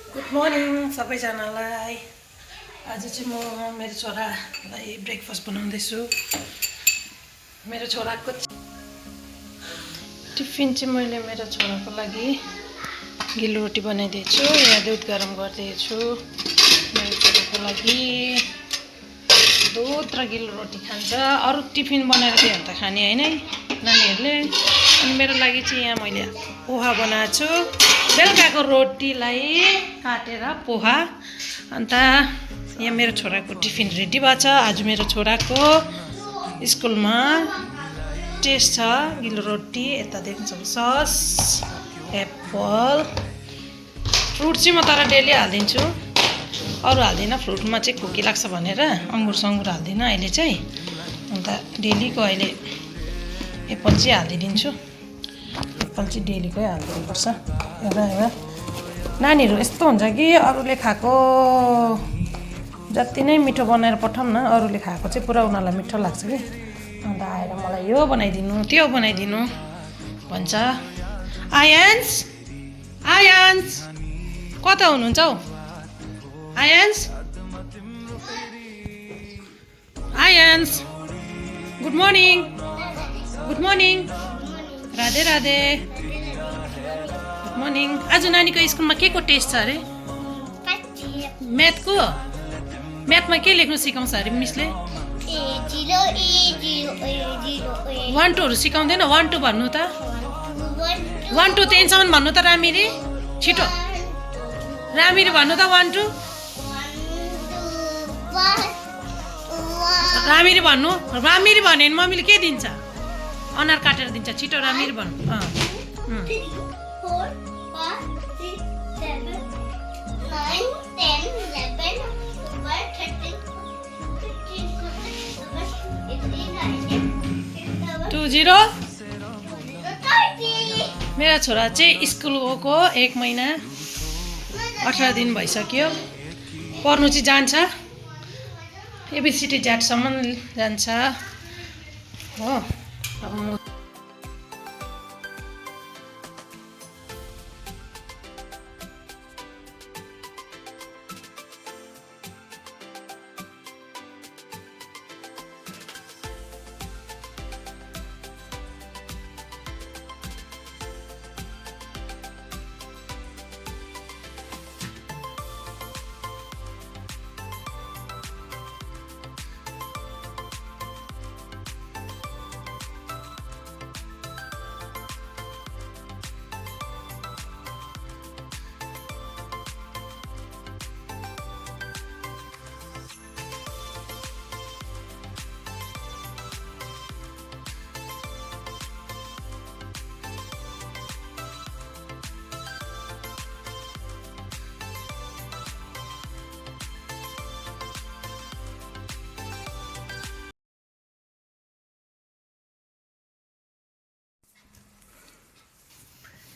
Good morning सबैजनालाई। आज चाहिँ म मेरो छोरालाई ब्रेकफास्ट बनाउँदैछु। मेरो छोराको टिफिन चाहिँ मैले मेरो छोराको लागि गिलो रोटी बनाइदिएछु। यहाँ दुध गरम गरिदिएछु। मेरो छोराको लागि दुध र गिलो रोटी खान्छ। अरू टिफिन बनाएर दियो भने त खाने होइन है नानीहरूले। अनि मेरो लागि चाहिँ यहाँ मैले पोहा बनाएको छु। बेलुकाको रोटीलाई काटेर पोहा। अन्त यहाँ मेरो छोराको टिफिन रेडी भएको छ। आज मेरो छोराको स्कुलमा टेस्ट छ। गिलो रोटी यता देख्नु सस एप्पल फ्रुट चाहिँ म तर डेली हालिदिन्छु, अरू हाल्दिनँ। फ्रुटमा चाहिँ खोकी लाग्छ भनेर अङ्गुर सङ्गुर हाल्दिनँ अहिले चाहिँ। अन्त डेलीको अहिले एप्पल चाहिँ हालिदिन्छु। एप्पल चाहिँ डेलीकै हालिदिनुपर्छ। एउटा नानीहरू यस्तो हुन्छ कि अरूले खाएको जति नै मिठो बनाएर पठाउँ न, अरूले खाएको चाहिँ पुरा उनीहरूलाई मिठो लाग्छ कि। अन्त आएर मलाई यो बनाइदिनु त्यो बनाइदिनु भन्छ। आयन्स आयन्स कता हुनुहुन्छ हौ? Ions ions good morning. Good morning. Radhe Radhe. Good morning. आज नानीको स्कुलमा के को टेस्ट छ अरे? म्याथको। म्याथमा के लेख्नु सिकाउँछ अरे मिसले? 1 2हरू सिकाउँदैन? 1 2 भन्नु त। 1 2 10 सम्म भन्नु त रामिरी। छिटो रामिरी भन्नु त। 1 2 रामिरी भन्नु। रामिरी भन्यो भने मम्मीले के दिन्छ? अनार काटेर दिन्छ। छिटो रामिरी भन्नु। 2 0। मेरो छोरा चाहिँ स्कुल गएको 1 महिना 18 दिन भइसक्यो। पढ्नु चाहिँ जान्छ, एबिसिडी ज्याटसम्म जान्छ हो। अब म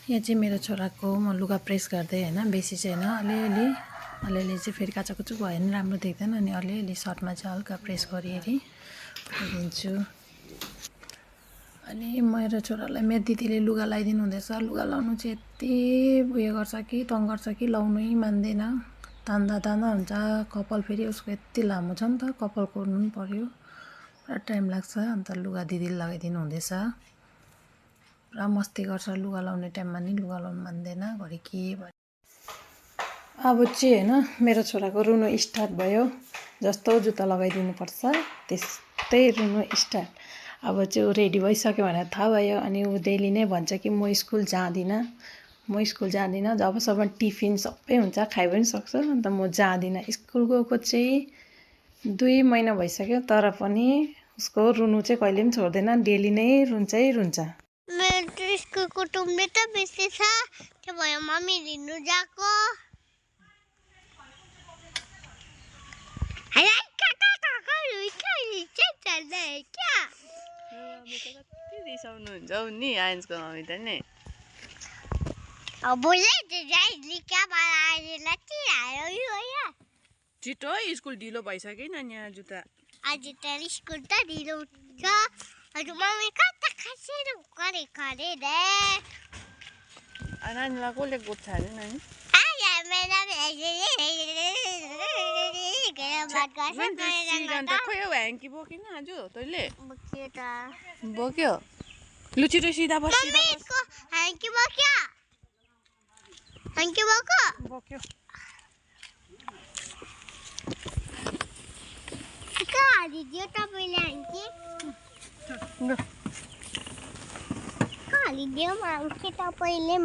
यहाँ चाहिँ मेरो छोराको म लुगा प्रेस गर्दै होइन, बेसी चाहिँ होइन, अलिअलि चाहिँ फेरि काचाकुचुक भयो भने राम्रो देख्दैन। अनि अलिअलि सर्टमा चाहिँ हल्का प्रेस गरिहेरि दिन्छु। अनि मेरो छोरालाई मेरो दिदीले लुगा लगाइदिनु हुँदैछ। लुगा लाउनु चाहिँ यति उयो गर्छ कि तङ गर्छ कि लाउनै मान्दैन। तान्दा हुन्छ। कपाल फेरि उसको यति लामो छ नि त, कपाल कोर्नु पनि पऱ्यो, पुरा टाइम लाग्छ। अन्त लुगा दिदीले लगाइदिनु हुँदैछ। पुरा मस्ती गर्छ। लुगा लाउने टाइममा नि लुगा लाउनु मान्दैन। घरि के भयो अब चाहिँ होइन, मेरो छोराको रुनु स्टार्ट भयो। जस्तो जुत्ता लगाइदिनुपर्छ त्यस्तै रुनु स्टार्ट। अब चाहिँ ऊ रेडी भइसक्यो भनेर थाहा भयो। अनि ऊ डेली नै भन्छ कि म स्कुल जाँदिनँ जबसम्म टिफिन सबै हुन्छ, खाइ पनि सक्छ। अन्त म जाँदिनँ। स्कुल गएको चाहिँ 2 महिना भइसक्यो, तर पनि उसको रुनु चाहिँ कहिले पनि छोड्दैन। डेली नै रुन्छ। मेरो स्कुलको टुम्बे त बेसी छ, त्यो भयो मम्मी लिनु जाको। रिसाउनुहुन्छ हौ नि आयन्सको मम्मी त नि। छिटो स्कुल ढिलो भइसक्यो नानी। आज त स्कुल त ढिलो हुन्छ। हजुर मम्मी कता खसेर गरेको अरे रे। नानीलाई कसले गोद्छ अरे नानी? सिरन त खोइ हौ ह्याङ्की बोकिन आज तैँले बोक्यो लु छिटो सिधा बस बोक्यो हालिदियो तपाईँले ह्याङ्की हालिदियो ह्याङ्की तपाईँले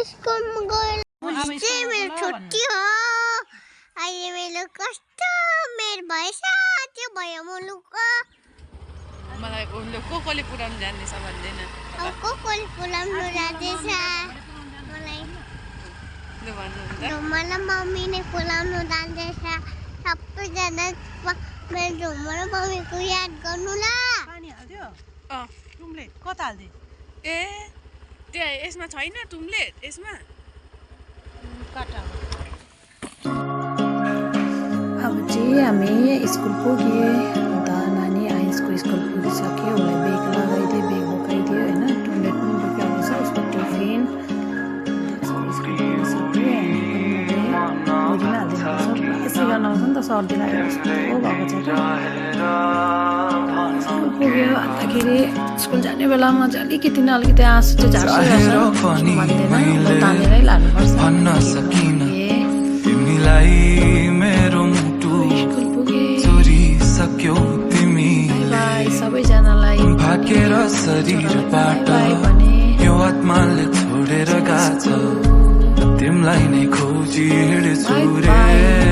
स्कुलमा गएर चाहिँ मेरो छुट्टी हो अहिले मेरो कस्तो मेरो भएछ त्यो भयो मुलुकको मलाई उसले कोले पुऱ्याउनु जान्दैछ भन्दैन अब कोले पुऱ्याउनु जाँदैछ मलाई लु भन्नुहुन्छ मलाई मम्मीले पुऱ्याउनु जाँदैछ सबैजना मेरो ढुम्मा र मम्मीको याद गर्नु ल पानी हाल्दियो अँ तुमले कता हाल्दियो ए त्यहाँ यसमा छैन तुमले यसमा काटा अब चाहिँ हामी स्कुल पुग्यो अन्त नानी आइन्सको स्कुल पुगिसक्यो उसलाई बेग लगाइदियो बेग बोकाइदियो होइन टोइलेट पनि बोकाउँदैछ उसको टिफिन स्कुल पुगिसक्यो यसै गर्न आउँछ नि त सर्दी लागेर कस्तो भएको छ स्कुल पुग्यो अन्तखेरि स्कुल जाने बेलामा चाहिँ अलिकति न अलिकति आँसु चाहिँ झार्छ भन्दैन तानेरै लानुपर्छ सबैजनालाई भागेर शरीरबाट यो आत्माले छोडेर गएको तिमीलाई नै खोजी हिँड्छु रे